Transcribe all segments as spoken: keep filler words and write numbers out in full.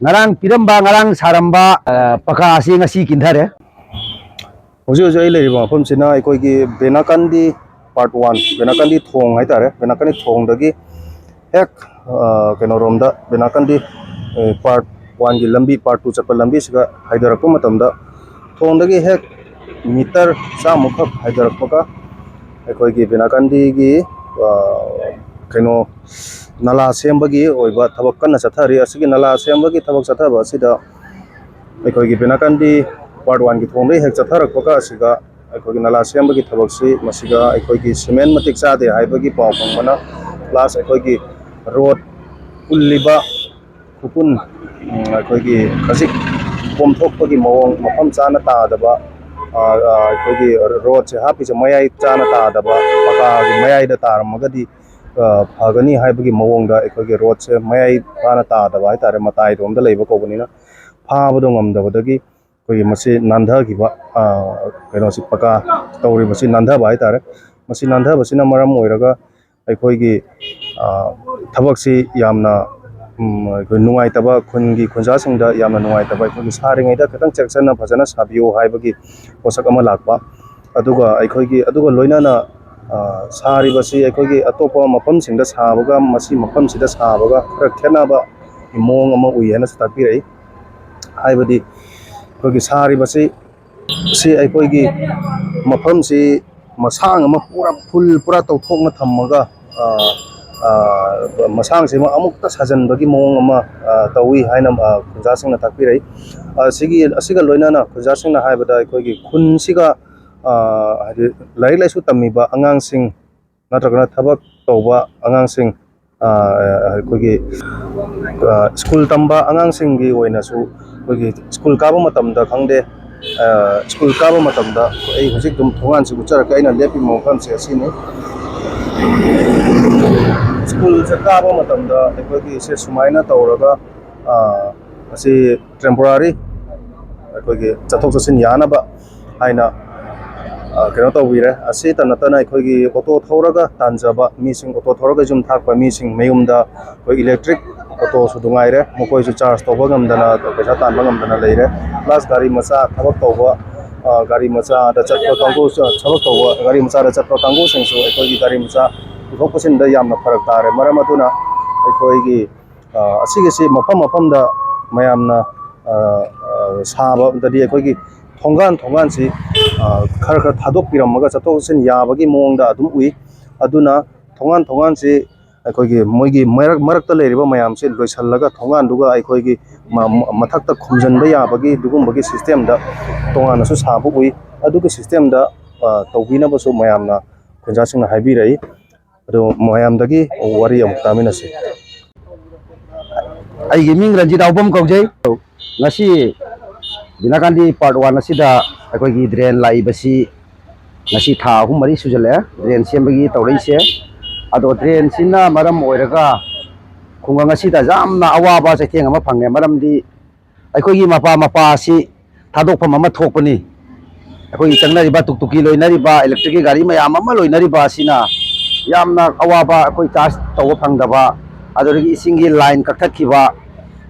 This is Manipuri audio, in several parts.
ꯉꯔꯥꯡ ꯄꯤꯔꯝꯕ, ꯉꯔꯥꯡ ꯁꯥꯔꯝꯕ, ꯑ, ꯄꯀꯥ ꯑꯁꯤ ꯉꯁꯤ ꯀꯤꯟꯊꯔꯦ꯫ ꯍꯧꯖꯤꯛ ꯍꯧꯖꯤꯛ ꯑꯩ ꯂꯩꯔꯤꯕ ꯃꯐꯝꯁꯤꯅ ꯑꯩꯈꯣꯏꯒꯤ ꯕꯦꯅꯥꯀꯥꯟꯗꯤ ꯄꯥꯔꯠ ꯋꯥꯟ, ꯕꯦꯅꯥꯀꯥꯟꯗꯤ ꯊꯣꯡ ꯍꯥꯏꯇꯥꯔꯦ, ꯕꯦꯅꯥꯀꯥꯟꯗꯤ ꯊꯣꯡꯗꯒꯤ ꯍꯦꯛ, ꯑ, ꯀꯩꯅꯣꯔꯣꯝꯗ, ꯕꯦꯅꯥꯀꯥꯟꯗꯤ, ꯑ, ꯄꯥꯔꯠ ꯋꯥꯟꯒꯤ ꯂꯝꯕꯤ, ꯄꯥꯔꯠ ꯇꯨ ꯆꯠꯄ ꯂꯝꯕꯤꯁꯤꯒ ꯍꯥꯏꯊꯔꯛꯄ ꯃꯇꯝꯗ ꯊꯣꯡꯗꯒꯤ ꯍꯦꯛ ꯃꯤꯇꯔ ꯆꯥꯝꯃꯨꯛꯈꯛ ꯍꯥꯏꯊꯔꯛꯄꯒ ꯑꯩꯈꯣꯏꯒꯤ ꯕꯦꯅꯥꯀꯥꯟꯗꯤꯒꯤ, ꯑ, ꯀꯩꯅꯣ, ꯅꯂꯥ ꯁꯦꯝꯕꯒꯤ ꯑꯣꯏꯕ ꯊꯕꯛ ꯀꯟꯅ ꯆꯠꯊꯔꯤ꯫ ꯑꯁꯤꯒꯤ ꯅꯂꯥ ꯁꯦꯝꯕꯒꯤ ꯊꯕꯛ ꯆꯠꯊꯕ ꯑꯁꯤꯗ ꯑꯩꯈꯣꯏꯒꯤ ꯕꯦꯅꯥꯀꯥꯟꯗꯤ ꯄꯥꯔꯠ ꯋꯥꯟꯒꯤ ꯊꯣꯡꯗꯒꯤ ꯍꯦꯛ ꯆꯠꯊꯔꯛꯄꯒ ꯑꯁꯤꯒ ꯑꯩꯈꯣꯏꯒꯤ ꯅꯂꯥ ꯁꯦꯝꯕꯒꯤ ꯊꯕꯛꯁꯤ, ꯃꯁꯤꯒ ꯑꯩꯈꯣꯏꯒꯤ ꯁꯤꯃꯦꯟ ꯃꯇꯤꯛ ꯆꯥꯗꯦ ꯍꯥꯏꯕꯒꯤ ꯄꯥꯎ ꯐꯪꯕꯅ, ꯄ꯭ꯂꯁ ꯑꯩꯈꯣꯏꯒꯤ ꯔꯣꯗ ꯄꯨꯜꯂꯤꯕ ꯈꯨꯄꯨꯟ, ꯎꯝ, ꯑꯩꯈꯣꯏꯒꯤ ꯈꯖꯤꯛ ꯀꯣꯝꯊꯣꯛꯄꯒꯤ ꯃꯑꯣꯡ, ꯃꯐꯝ ꯆꯥꯅ ꯇꯥꯗꯕ, ꯑ, ꯑ, ꯑꯩꯈꯣꯏꯒꯤ ꯔꯣꯗꯁꯦ ꯍꯥꯞꯄꯤꯁꯦ ꯃꯌꯥꯏ ꯆꯥꯅ ꯇꯥꯗꯕ, ꯄꯀꯥꯒꯤ ꯃꯌꯥꯏꯗ ꯇꯥꯔꯝꯃꯒꯗꯤ, ꯑ, ꯐꯒꯅꯤ ꯍꯥꯏꯕꯒꯤ ꯃꯑꯣꯡꯗ ꯑꯩꯈꯣꯏꯒꯤ ꯔꯣꯗꯁꯦ ꯃꯌꯥꯏ ꯆꯥꯅ ꯇꯥꯗꯕ ꯍꯥꯏꯇꯥꯔꯦ, ꯃꯇꯥꯏꯔꯣꯝꯗ ꯂꯩꯕ ꯀꯧꯕꯅꯤꯅ ꯐꯥꯕꯗꯣ ꯉꯝꯗꯕꯗꯒꯤ ꯑꯩꯈꯣꯏꯒꯤ ꯃꯁꯤ ꯅꯥꯟꯊꯈꯤꯕ, ꯑ, ꯀꯩꯅꯣꯁꯤ ꯄꯀꯥ ꯇꯧꯔꯤꯕꯁꯤ ꯅꯥꯟꯊꯕ ꯍꯥꯏꯇꯥꯔꯦ꯫ ꯃꯁꯤ ꯅꯥꯟꯊꯕꯁꯤꯅ ꯃꯔꯝ ꯑꯣꯏꯔꯒ ꯑꯩꯈꯣꯏꯒꯤ, ꯑ, ꯊꯕꯛꯁꯤ ꯌꯥꯝꯅ, ꯎꯝ, ꯑꯩꯈꯣꯏ ꯅꯨꯡꯉꯥꯏꯇꯕ, ꯈꯨꯟꯒꯤ ꯈꯨꯟꯖꯥꯁꯤꯡꯗ ꯌꯥꯝꯅ ꯅꯨꯡꯉꯥꯏꯇꯕ, ꯑꯩꯈꯣꯏꯒꯤ ꯁꯥꯔꯤꯉꯩꯗ ꯈꯤꯇꯪ ꯆꯦꯛꯁꯤꯟꯅ ꯐꯖꯅ ꯁꯥꯕꯤꯌꯨ ꯍꯥꯏꯕꯒꯤ ꯄꯣꯠꯁꯛ ꯑꯃ ꯂꯥꯛꯄ꯫ ꯑꯗꯨꯒ ꯑꯩꯈꯣꯏꯒꯤ, ꯑꯗꯨꯒ ꯂꯣꯏꯅꯅ, ꯑ, ꯁꯥꯔꯤꯕꯁꯤ ꯑꯩꯈꯣꯏꯒꯤ ꯑꯇꯣꯞꯄ ꯃꯐꯝꯁꯤꯡꯗ ꯁꯥꯕꯒ ꯃꯁꯤ ꯃꯐꯝꯁꯤꯗ ꯁꯥꯕꯒ ꯈꯔ ꯈꯦꯠꯅꯕ ꯃꯑꯣꯡ ꯑꯃ ꯎꯏ ꯍꯥꯏꯅꯁꯨ ꯇꯥꯛꯄꯤꯔꯛꯏ꯫ ꯍꯥꯏꯕꯗꯤ ꯑꯩꯈꯣꯏꯒꯤ ꯁꯥꯔꯤꯕꯁꯤ, ꯁꯤ ꯑꯩꯈꯣꯏꯒꯤ ꯃꯐꯝꯁꯤ ꯃꯁꯥꯡ ꯑꯃ ꯄꯨꯔꯥ ꯐꯨꯜ ꯄꯨꯔꯥ ꯇꯧꯊꯣꯛꯅ ꯊꯝꯃꯒ, ꯑ, ꯑ, ꯃꯁꯥꯡꯁꯤꯃ ꯑꯃꯨꯛꯇ ꯁꯥꯖꯟꯕꯒꯤ ꯃꯑꯣꯡ ꯑꯃ, ꯑ, ꯇꯧꯏ ꯍꯥꯏꯅ, ꯑ, ꯈꯨꯟꯖꯥꯁꯤꯡꯅ ꯇꯥꯛꯄꯤꯔꯛꯏ꯫ ꯑ, ꯁꯤꯒꯤ, ꯑꯁꯤꯒ ꯂꯣꯏꯅꯅ ꯈꯨꯟꯖꯥꯁꯤꯡꯅ ꯍꯥꯏꯕꯗ ꯑꯩꯈꯣꯏꯒꯤ ꯈꯨꯟꯁꯤꯒ, ꯑ, ꯍꯥꯏꯗꯤ ꯂꯥꯏꯔꯤꯛ ꯂꯥꯏꯁꯨ ꯇꯝꯃꯤꯕ ꯑꯉꯥꯡꯁꯤꯡ ꯅꯠꯇ꯭ꯔꯒꯅ ꯊꯕꯛ ꯇꯧꯕ ꯑꯉꯥꯡꯁꯤꯡ, ꯑ, ꯑꯩꯈꯣꯏꯒꯤ, ꯑ, ꯁ꯭ꯀꯨꯜ ꯇꯝꯕ ꯑꯉꯥꯡꯁꯤꯡꯒꯤ ꯑꯣꯏꯅꯁꯨ ꯑꯩꯈꯣꯏꯒꯤ ꯁ꯭ꯀꯨꯜ ꯀꯥꯕ ꯃꯇꯝꯗ ꯈꯪꯗꯦ, ꯑ, ꯁ꯭ꯀꯨꯜ ꯀꯥꯕ ꯃꯇꯝꯗ ꯑꯩ ꯍꯧꯖꯤꯛ ꯑꯗꯨꯝ ꯊꯣꯡꯒꯥꯟꯁꯤ ꯎꯠꯆꯔꯛꯀꯦ꯫ ꯑꯩꯅ ꯂꯦꯞꯄꯤꯕ ꯃꯐꯝꯁꯦ ꯑꯁꯤꯅꯤ꯫ ꯁ꯭ꯀꯨꯜꯁꯦ ꯀꯥꯕ ꯃꯇꯝꯗ ꯑꯩꯈꯣꯏꯒꯤ ꯁꯦ ꯁꯨꯃꯥꯏꯅ ꯇꯧꯔꯒ, ꯑ, ꯑꯁꯤ ꯇꯦꯝꯄꯣꯔꯥꯔꯤ ꯑꯩꯈꯣꯏꯒꯤ ꯆꯠꯊꯣꯛ ꯆꯠꯁꯤꯟ ꯌꯥꯅꯕ ꯍꯥꯏꯅ, ꯑ, ꯀꯩꯅꯣ ꯇꯧꯕꯤꯔꯦ꯫ ꯑꯁꯤꯇ ꯅꯠꯇꯅ ꯑꯩꯈꯣꯏꯒꯤ ꯑꯣꯇꯣ ꯊꯧꯔꯒ ꯇꯥꯟꯖꯕ ꯃꯤꯁꯤꯡ, ꯑꯣꯇꯣ ꯊꯧꯔꯒ ꯌꯨꯝ ꯊꯥꯛꯄ ꯃꯤꯁꯤꯡ ꯃꯌꯨꯝꯗ ꯑꯩꯈꯣꯏ ꯏꯂꯦꯛꯇ꯭ꯔꯤꯛ ꯑꯣꯇꯣꯁꯨ ꯅꯨꯡꯉꯥꯏꯔꯦ, ꯃꯈꯣꯏꯁꯨ ꯆꯥꯔꯖ ꯇꯧꯕ ꯉꯝꯗꯅ, ꯄꯩꯁꯥ ꯇꯥꯟꯕ ꯉꯝꯗꯅ ꯂꯩꯔꯦ꯫ ꯄ꯭ꯂꯁ ꯒꯥꯔꯤ ꯃꯆꯥ ꯊꯕꯛ ꯇꯧꯕ, ꯑ, ꯒꯥꯔꯤ ꯃꯆꯥꯗ ꯆꯠꯄ ꯀꯥꯡꯕꯨ, ꯊꯕꯛ ꯇꯧꯕ ꯒꯥꯔꯤ ꯃꯆꯥꯗ ꯆꯠꯄ ꯀꯥꯡꯕꯨꯁꯤꯡꯁꯨ ꯑꯩꯈꯣꯏꯒꯤ ꯒꯥꯔꯤ ꯃꯆꯥ ꯄꯨꯊꯣꯛ ꯄꯨꯁꯤꯟꯗ ꯌꯥꯝꯅ ꯐꯔꯛ ꯇꯥꯔꯦ꯫ ꯃꯔꯝ ꯑꯗꯨꯅ ꯑꯩꯈꯣꯏꯒꯤ, ꯑ, ꯑꯁꯤꯒꯤꯁꯤ ꯃꯐꯝ ꯃꯐꯝꯗ ꯃꯌꯥꯝꯅ, ꯑ, ꯑ, ꯁꯥꯕꯗꯗꯤ ꯑꯩꯈꯣꯏꯒꯤ ꯊꯣꯡꯒꯥꯟ ꯊꯣꯡꯒꯥꯟꯁꯤ, ꯑ, ꯈꯔ ꯈꯔ ꯊꯥꯗꯣꯛꯄꯤꯔꯝꯃꯒ ꯆꯠꯊꯣꯛ ꯆꯠꯁꯤꯟ ꯌꯥꯕꯒꯤ ꯃꯑꯣꯡꯗ ꯑꯗꯨꯝ ꯎꯏ꯫ ꯑꯗꯨꯅ ꯊꯣꯡꯒꯥꯟ ꯊꯣꯡꯒꯥꯟꯁꯤ ꯑꯩꯈꯣꯏꯒꯤ ꯃꯣꯏꯒꯤ ꯃꯔꯛ, ꯃꯔꯛꯇ ꯂꯩꯔꯤꯕ ꯃꯌꯥꯝꯁꯦ ꯂꯣꯏꯁꯤꯜꯂꯒ ꯊꯣꯡꯒꯥꯟꯗꯨꯒ ꯑꯩꯈꯣꯏꯒꯤ ꯃ-, ꯃ-, ꯃꯊꯛꯇ ꯈꯨꯝꯖꯤꯟꯕ ꯌꯥꯕꯒꯤ ꯑꯗꯨꯒꯨꯝꯕꯒꯤ ꯁꯤꯁꯇꯦꯝꯗ ꯇꯣꯉꯥꯟꯅꯁꯨ ꯁꯥꯕ ꯎꯏ꯫ ꯑꯗꯨꯒꯤ ꯁꯤꯁꯇꯦꯝꯗ, ꯑ, ꯇꯧꯕꯤꯅꯕꯁꯨ ꯃꯌꯥꯝꯅ ꯈꯨꯟꯖꯥꯁꯤꯡꯅ ꯍꯥꯏꯕꯤꯔꯛꯏ꯫ ꯑꯗꯣ ꯃꯌꯥꯝꯗꯒꯤ ꯋꯥꯔꯤ ꯑꯃꯨꯛ ꯇꯥꯃꯤꯟꯅꯁꯤ꯫ ꯑꯩꯒꯤ ꯃꯤꯡ ꯔꯟꯖꯤꯠ ꯍꯥꯎꯕꯝ ꯀꯧꯖꯩ꯫ ꯉꯁꯤ ꯕꯤꯅꯥꯀꯥꯟꯗꯤ ꯄꯥꯔꯠ ꯋꯥꯟ ꯑꯁꯤꯗ ꯑꯩꯈꯣꯏꯒꯤ ꯗ꯭ꯔꯦꯟ ꯂꯥꯛꯏꯕꯁꯤ ꯉꯁꯤ ꯊꯥ ꯑꯍꯨꯝ ꯃꯔꯤ ꯁꯨꯖꯜꯂꯛꯑꯦ ꯗ꯭ꯔꯦꯟ ꯁꯦꯝꯕꯒꯤ ꯇꯧꯔꯛꯏꯁꯦ꯫ ꯑꯗꯣ ꯗ꯭ꯔꯦꯟꯁꯤꯅ ꯃꯔꯝ ꯑꯣꯏꯔꯒ ꯈꯨꯡꯒꯪ ꯑꯁꯤꯗ ꯌꯥꯝꯅ ꯑꯋꯥꯕ ꯆꯩꯊꯦꯡ ꯑꯃ ꯐꯪꯉꯦ꯫ ꯃꯔꯝꯗꯤ ꯑꯩꯈꯣꯏꯒꯤ ꯃꯄꯥ ꯃꯄꯥ ꯑꯁꯤ ꯊꯥꯗꯣꯛꯐꯝ ꯑꯃ ꯊꯣꯛꯄꯅꯤ꯫ ꯑꯩꯈꯣꯏꯒꯤ ꯆꯪꯅꯔꯤꯕ ꯇꯨꯛ ꯇꯨꯛꯀꯤ ꯂꯣꯏꯅꯔꯤꯕ, ꯏꯂꯦꯛꯇ꯭ꯔꯤꯛꯀꯤ ꯒꯥꯔꯤ ꯃꯌꯥꯝ ꯑꯃ ꯂꯣꯏꯅꯔꯤꯕ ꯑꯁꯤꯅ ꯌꯥꯝꯅ ꯑꯋꯥꯕ, ꯑꯩꯈꯣꯏ ꯆꯥꯔꯖ ꯇꯧꯕ ꯐꯪꯗꯕ, ꯑꯗꯨꯗꯒꯤ ꯏꯁꯤꯡꯒꯤ ꯂꯥꯏꯟ ꯀꯛꯊꯠꯈꯤꯕ,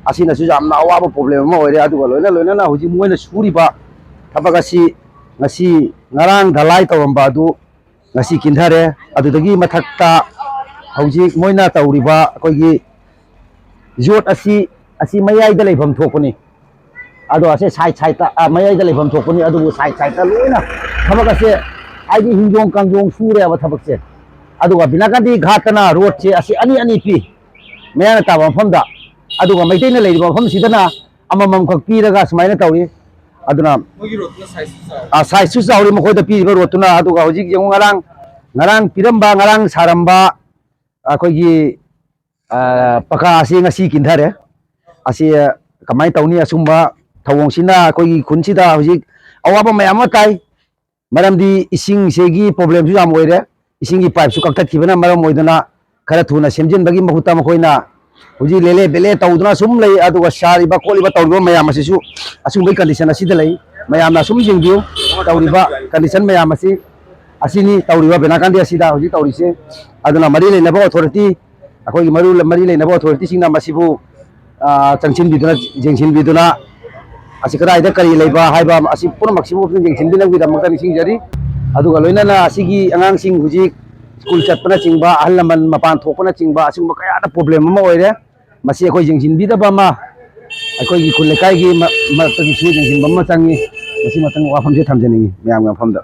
ꯑꯁꯤꯅꯁꯨ ꯌꯥꯝꯅ ꯑꯋꯥꯕ ꯄ꯭ꯔꯣꯕ꯭ꯂꯦꯝ ꯑꯃ ꯑꯣꯏꯔꯦ꯫ ꯑꯗꯨꯒ ꯂꯣꯏꯅ ꯂꯣꯏꯅꯅ ꯍꯧꯖꯤꯛ ꯃꯣꯏꯅ ꯁꯨꯔꯤꯕ ꯊꯕꯛ ꯑꯁꯤ ꯉꯁꯤ, ꯉꯔꯥꯡ ꯙꯂꯥꯏ ꯇꯧꯔꯝꯕ ꯑꯗꯨ ꯉꯁꯤ ꯀꯤꯟꯊꯔꯦ꯫ ꯑꯗꯨꯗꯒꯤ ꯃꯊꯛꯇ ꯍꯧꯖꯤꯛ ꯃꯣꯏꯅ ꯇꯧꯔꯤꯕ ꯑꯩꯈꯣꯏꯒꯤ ꯌꯣꯠ ꯑꯁꯤ, ꯑꯁꯤ ꯃꯌꯥꯏꯗ ꯂꯩꯐꯝ ꯊꯣꯛꯄꯅꯤ꯫ ꯑꯗꯣ ꯑꯁꯤ ꯁꯥꯏꯠ ꯁꯥꯏꯠꯇ, ꯑ, ꯃꯌꯥꯏꯗ ꯂꯩꯐꯝ ꯊꯣꯛꯄꯅꯤ꯫ ꯑꯗꯨꯕꯨ ꯁꯥꯏꯠ ꯁꯥꯏꯠꯇ ꯂꯣꯏꯅ ꯊꯕꯛ ꯑꯁꯦ ꯍꯥꯏꯗꯤ ꯍꯤꯡꯖꯣꯡ ꯀꯥꯡꯖꯣꯡ ꯁꯨꯔꯦꯕ ꯊꯕꯛꯁꯦ꯫ ꯑꯗꯨꯒ ꯕꯤꯅꯥꯀꯥꯟꯗꯤ ꯘꯥꯠꯇꯅ ꯔꯣꯗꯁꯦ ꯑꯁꯤ ꯑꯅꯤ ꯑꯅꯤ ꯄꯤ, ꯃꯌꯥꯡꯅ ꯇꯥꯕ ꯃꯐꯝꯗ꯫ ꯑꯗꯨꯒ ꯃꯩꯇꯩꯅ ꯂꯩꯔꯤꯕ ꯃꯐꯝꯁꯤꯗꯅ ꯑꯃꯃꯝꯈꯛ ꯄꯤꯔꯒ ꯁꯨꯃꯥꯏꯅ ꯇꯧꯏ꯫ ꯑꯗꯨꯅ ꯃꯣꯏꯒꯤ ꯔꯣꯠꯇꯨꯅ ꯁꯥꯏꯖꯁꯨ ꯆꯥꯎꯋꯤ꯫ ꯑ, ꯁꯥꯏꯖꯁꯨ ꯆꯥꯎꯔꯤ ꯃꯈꯣꯏꯗ ꯄꯤꯔꯤꯕ ꯔꯣꯠꯇꯨꯅ꯫ ꯑꯗꯨꯒ ꯍꯧꯖꯤꯛ ꯌꯦꯡꯉꯨ, ꯉꯔꯥꯡ, ꯉꯔꯥꯡ ꯄꯤꯔꯝꯕ, ꯉꯔꯥꯡ ꯁꯥꯔꯝꯕ ꯑꯩꯈꯣꯏꯒꯤ, ꯑ, ꯄꯀꯥ ꯑꯁꯤ ꯉꯁꯤ ꯀꯤꯟꯊꯔꯦ꯫ ꯑꯁꯤ ꯀꯃꯥꯏꯅ ꯇꯧꯅꯤ? ꯑꯁꯨꯝꯕ ꯊꯧꯑꯣꯡꯁꯤꯅ ꯑꯩꯈꯣꯏꯒꯤ ꯈꯨꯟꯁꯤꯗ ꯍꯧꯖꯤꯛ ꯑꯋꯥꯕ ꯃꯌꯥꯝ ꯑꯃ ꯇꯥꯏ꯫ ꯃꯔꯝꯗꯤ ꯏꯁꯤꯡꯁꯤꯒꯤ ꯄ꯭ꯔꯣꯕ꯭ꯂꯦꯝꯁꯨ ꯌꯥꯝ ꯑꯣꯏꯔꯦ꯫ ꯏꯁꯤꯡꯒꯤ ꯄꯥꯏꯞꯁꯨ ꯀꯛꯊꯠꯈꯤꯕꯅ ꯃꯔꯝ ꯑꯣꯏꯗꯨꯅ ꯈꯔ ꯊꯨꯅ ꯁꯦꯝꯖꯤꯟꯕꯒꯤ ꯃꯍꯨꯠꯇ ꯃꯈꯣꯏꯅ ꯍꯧꯖꯤꯛ ꯂꯦꯂꯦ ꯕꯦꯂꯦ ꯇꯧꯗꯨꯅ ꯁꯨꯝ ꯂꯩ꯫ ꯑꯗꯨꯒ ꯁꯥꯔꯤꯕ ꯈꯣꯠꯂꯤꯕ ꯇꯧꯔꯤꯕ ꯃꯌꯥꯝ ꯑꯁꯤꯁꯨ ꯑꯁꯤꯒꯨꯝꯕꯒꯤ ꯀꯟꯗꯤꯁꯟ ꯑꯁꯤꯗ ꯂꯩ꯫ ꯃꯌꯥꯝꯅ ꯑꯁꯨꯝ ꯌꯦꯡꯕꯤꯌꯨ, ꯇꯧꯔꯤꯕ ꯀꯟꯗꯤꯁꯟ ꯃꯌꯥꯝ ꯑꯁꯤ, ꯑꯁꯤꯅꯤ ꯇꯧꯔꯤꯕ ꯕꯦꯅꯥꯀꯥꯟꯗꯤ ꯑꯁꯤꯗ ꯍꯧꯖꯤꯛ ꯇꯧꯔꯤꯁꯦ꯫ ꯑꯗꯨꯅ ꯃꯔꯤ ꯂꯩꯅꯕ ꯑꯣꯊꯣꯔꯤꯇꯤ ꯑꯩꯈꯣꯏꯒꯤ ꯃꯔꯨ ꯃꯔꯤ ꯂꯩꯅꯕ ꯑꯣꯊꯣꯔꯤꯇꯤꯁꯤꯡꯅ ꯃꯁꯤꯕꯨ, ꯑ, ꯆꯪꯁꯤꯟꯕꯤꯗꯨꯅ, ꯌꯦꯡꯁꯤꯟꯕꯤꯗꯨꯅ, ꯑꯁꯤ ꯀꯗꯥꯏꯗ ꯀꯔꯤ ꯂꯩꯕ ꯍꯥꯏꯕ ꯑꯁꯤ ꯄꯨꯝꯅꯃꯛꯁꯤꯕꯨ ꯑꯃꯨꯛꯇꯪ ꯌꯦꯡꯁꯤꯟꯕꯤꯅꯕꯒꯤꯗꯃꯛꯇ ꯅꯤꯡꯁꯤꯡꯖꯔꯤ꯫ ꯑꯗꯨꯒ ꯂꯣꯏꯅꯅ ꯑꯁꯤꯒꯤ ꯑꯉꯥꯡꯁꯤꯡ ꯍꯧꯖꯤꯛ ꯁ꯭ꯀꯨꯜ ꯆꯠꯄꯅꯆꯤꯡꯕ, ꯑꯍꯜ ꯂꯃꯟ ꯃꯄꯥꯟ ꯊꯣꯛꯄꯅꯆꯤꯡꯕ, ꯑꯁꯤꯒꯨꯝꯕ ꯀꯌꯥꯗ ꯄ꯭ꯔꯣꯕ꯭ꯂꯦꯝ ꯑꯃ ꯑꯣꯏꯔꯦ꯫ ꯃꯁꯤ ꯑꯩꯈꯣꯏ ꯌꯦꯡꯁꯤꯟꯕꯤꯗꯕ ꯑꯃ, ꯑꯩꯈꯣꯏꯒꯤ ꯈꯨꯜ ꯂꯩꯀꯥꯏꯒꯤ ꯃ-, ꯃꯔꯛꯇꯒꯤꯁꯨ ꯌꯦꯡꯁꯤꯟꯕ ꯑꯃ ꯆꯪꯉꯤ꯫ ꯃꯁꯤ ꯃꯇꯪ ꯋꯥꯐꯝꯁꯦ ꯊꯝꯖꯅꯤꯡꯉꯤ ꯃꯌꯥꯝꯒꯤ ꯃꯐꯝꯗ꯫